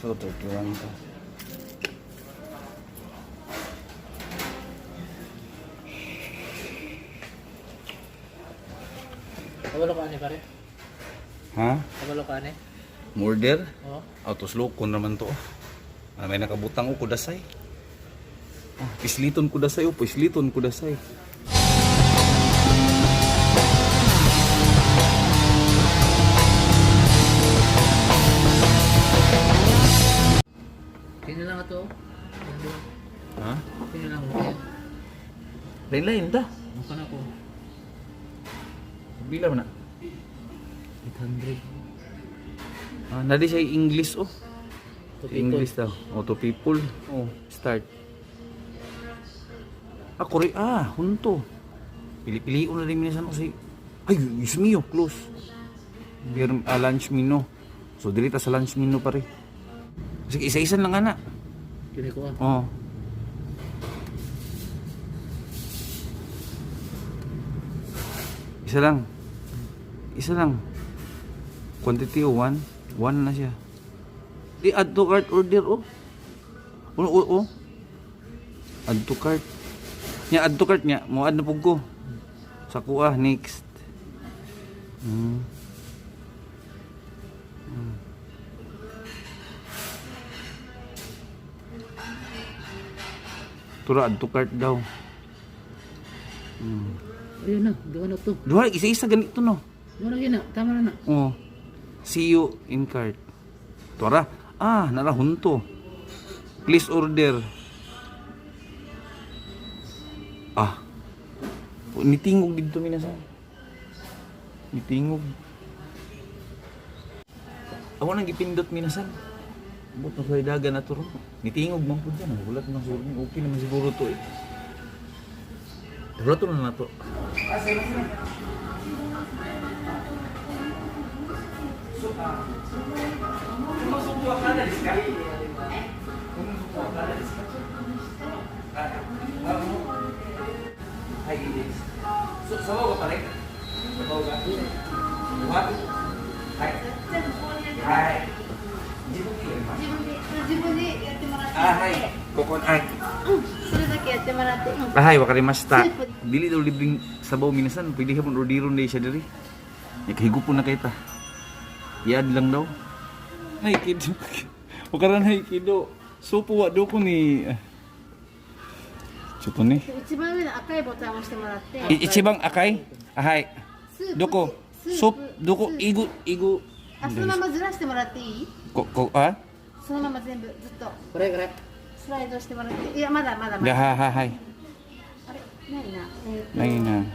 Ito, 31 to. Kabalo ka ani pare? Ha? Kabalo ka ani? Murder? Oo. Auto slow naman to. Ah, may nakabutang o kudasay. Ah, pisliton kudasay o pisliton kudasay. Sino lang ito? Ha? Sino lang ito? Lain-lain ta. Mukha na ko. Bila man na. 800. Ah, nadi siya English oh. To people. English daw. Oh, to people. Oh, start. Ah, Kore ah, hunto. Pili-pilion na rin minsan o si. Ay, Diyos mio, close. Pero lunch menu. So dili ta sa lunch menu pare. Sige, isa-isa lang ana. Kini ko ah. Oh. Isa lang. Isa lang. Quantity oh, one. One na siya. Di add to cart order oh. Oh, oh, oh. Add to cart. Nya add to cart nya, mo add na pug ko. Sa kuha next. Tura add to cart daw. Ayun na, gawa na to. Duha isa-isa ganito no. Gawa na gina, tama na na. Oh. See you in cart. Tora. Ah, narahunto. Please order. Ah. Nitingog dito minasan. Nitingog. Ako nang gipindot minasan. Abot na sa dagan na to ron. Nitingog man po dyan. Wala man siguro. Okay naman siguro to eh. Wala to na na to. はい、いいです。そ、そばがパレ。そばが。は。はい。全部こうやってはい。自分でやります。自分で自分でやってもらって、あ、はい。ここ、はい。うん、それだけやってもらって、うん Ah, はい、わかりました。スープ Dili daw libreng sabaw minasan, pwede hapon orderon day siya diri. Ya kahigupon na kay ta. I-add lang daw. Ay, kido. Wakaran hay kido. Supo wa do ko ni. ちょっとね。一番上の赤いボタンを押してもらって、い一番赤いあはい。スープどこスープソどこスープいぐいぐあ、そのままずらしてもらっていい？ここあそのまま全部ずっと Kore, kore. スライドしてもらって、いやまだまだまでだ。はいはいはい。あれないな。ないな。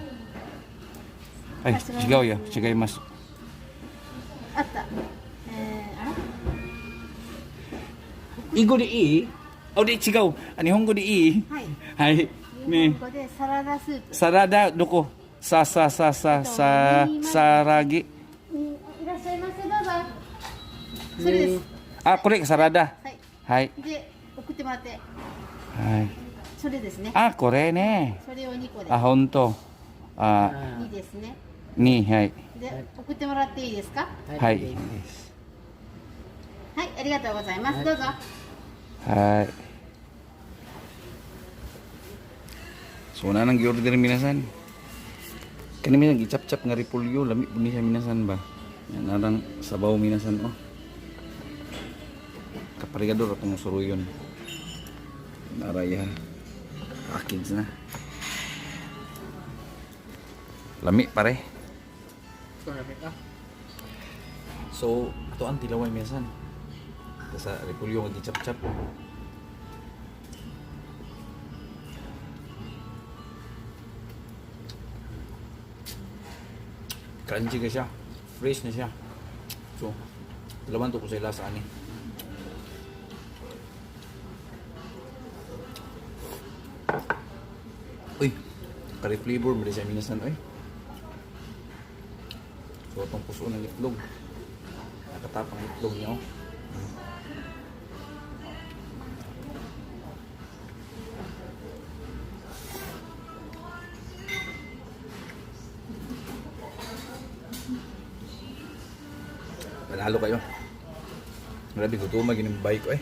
はい、違うよ、違います。あった。あれ？英語でいいあ、で違う。あ、日本語でいいはい。はい。日ね本語でサラダスープ。サラダ、どこさささささ、さらぎ。うん、いらっしゃいませどうぞ。それです。あ、これサラダ。はい。はい。で送ってもらって、はい。それですね。あ、これね。それを2個で。あ、ほんと。あ、いいですね。に、はい。で送ってもらっていいですか？はい。はい、ありがとうございます。どうぞ。はい。So na nang gi-order minasan. Kani minsan gichap-chap nga repolyo, lami pud ni siya minasan ba. Yan narang sabaw minasan oh. Kaparigador atong suruyon. Naraya. Package na. Lami pare. Ah. So, ato ang tilawan minsan. Sa repolyo nga gichap-chap. Crunchy ka siya. Fresh na siya. So, tilawan to ko sa lasa ani. Uy, curry flavor mo rin siya minasan oy. So, itong puso ng itlog. Nakatapang itlog niya, oh. Panalo kayo. Grabe gutom gyud ning bike eh.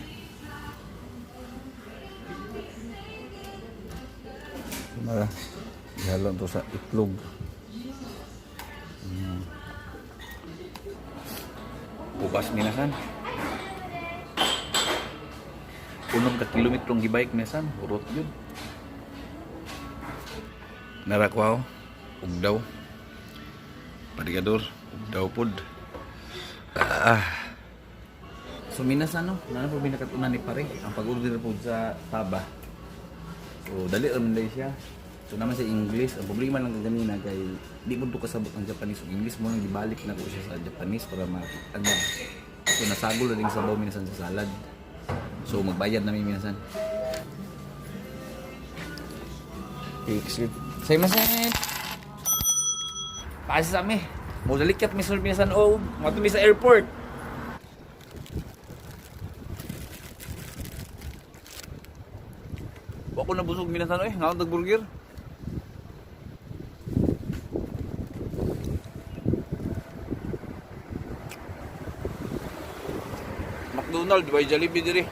Mara. Ihalo to sa itlog. Ubas minasan. Unom ka kilometrong gibike minasan, urot yun. Narakwaw, ugdaw. Parigador, ugdaw pod. Ah. So minasan no, nana po binakatunan ni pare ang pag-order po sa Taba. So dali ra man dai siya. So naman sa English, ang problema lang kanina kay di mo to kasabot ang Japanese ug English mo nang gibalik na ko siya sa Japanese para ma ano. So nasagol na din sa sabaw minasan sa salad. So magbayad na mi minasan. Say masen. Pasa sa mi. Mo dalikat mi sul minasan o mo mi sa airport. Wa ko nabusog minasan oy, ngaon tag burger. McDonald, by Jollibee diri.